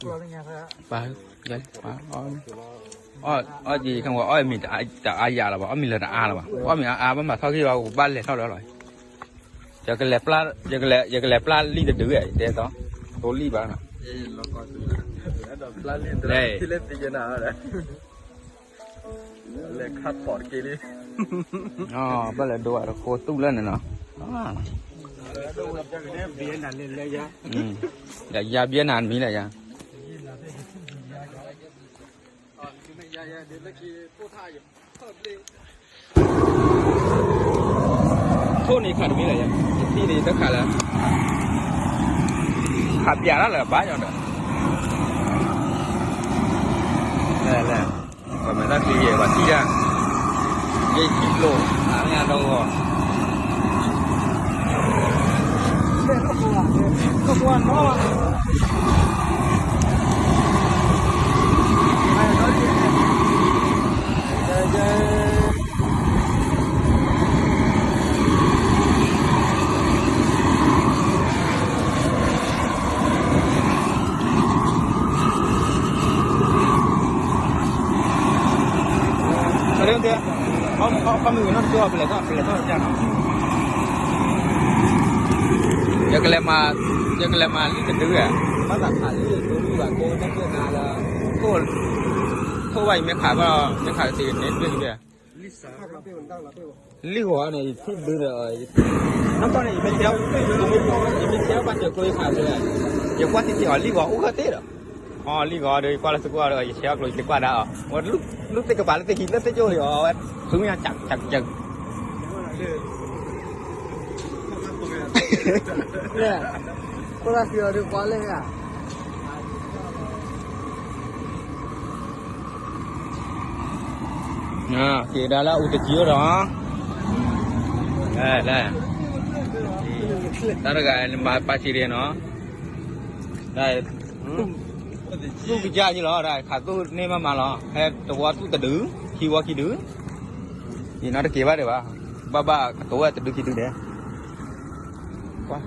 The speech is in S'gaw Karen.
ပှၤ ပှၤ အီၣ် အီၣ်က့ၤ ခဲမုၢ် အီၣ်မ့ၤတအါယၤလီၤဘၣ်, အီၣ်မ့ၤလၢတအါလီၤဘၣ်, အီၣ်မ့ၤအါအါ ဘၣ်မၤထီၣ်က့ၤဘၣ် ပဘၣ်လဲၤထီၣ်လၢလီၤ. ယကလဲၤပျၢ် ယကလဲၤ ယကလဲၤပျၢ်လံာ်တဒုဧါ ယတဲသီ တိလံာ်ဘၣ်နၤ လဲၤ လဲၤခါထီၣ်တက့ၢ်လံ. ဘၣ်လဲၤဒိးအတကိးသူၣ်လၢန့ၣ်နီၤ. ယၤယၤဘျဲနၤမံၤလၢယၤ ထိၣ်န့ၣ်ခါတမံၤလၢ်ယၤ, ထံၣ်န့ၣ်တခါလၢ ခးပျးတၢ်လၢဘၣ်ညီဒီး လဲၤလဲၤ ပှၤမဲာ်တၢ်ချံယဲၢ် ပှၤထံၣ်တၢ် ယဲၢ်ထံကျိ အမ့ၢ်အဒီဂီၢ် အမ့ၢ်ဝဲနီၢ်တကၠိ ပလဲၤထီၣ် ပလဲၤထီၣ်တကၢ်နီၤ, ယကလဲၤမၤ ယကလဲၤမၤလံာ်တဒုဧါ, ဘၣ်သးခးလံာ်တဒုဘၣ် ကိးနၢ်ကၠိနၤလၢ ထိၣ်ဘၣ်ယမ့ၢ်ခးဘၣ် မ့ၢ်ခးတသ့န့ၣ် ဒ် လံာ်ဂီၤန့ၣ် ယထံၣ်ဘုဒီး နီၢ်ကီၢ်န့ၣ် ယမ့ၢ်ဆဲး ယမ့ၢ်ဆဲးဘၣ်စၢၤကျိယခးလၢ ယကွၢ်ထံထံအီၤ လံာ်ဂီၤအိၣ်ဂၢၢ်သ့ဒီး အီၤလံၢ်ဂီၤဒီး ယကွၢ်လၢသကိးဒီး ယဆဲးအီၤကျိ ယက့ၤကွၢ်ဒါအီၤ လူၢ်သ့ၣ်ကပၤလၢသ့ၣ်ဟံးလၢသ့ၣ်ကၠိလံအီၤ ဝဲ သုမ့ၢ်ကၠးကၠးကၠး ခိၣ်သၣ်ဃံအီၤဒုးကွၢ်လဲၣ်ဧါ. က့ၤဒါလၢအူတကံအိၣ်ဒီး လဲၣ် တၢ်တဂၤမၤပာ်စံးရ့နီၤ သူၣ်ကစၢ်ယလီၤ ခးသူၣ်န့ၢ်မးမးလီၤ ဟဲတဝီသူၣ်တဒု ခံဝီခံဒု ယနီတက့ၤဘၣ်ဒံးဘၣ် ဘၣ်ဘၣ်ကတိၤဝဲတဒုခံဒုဒဲး ကွၢ်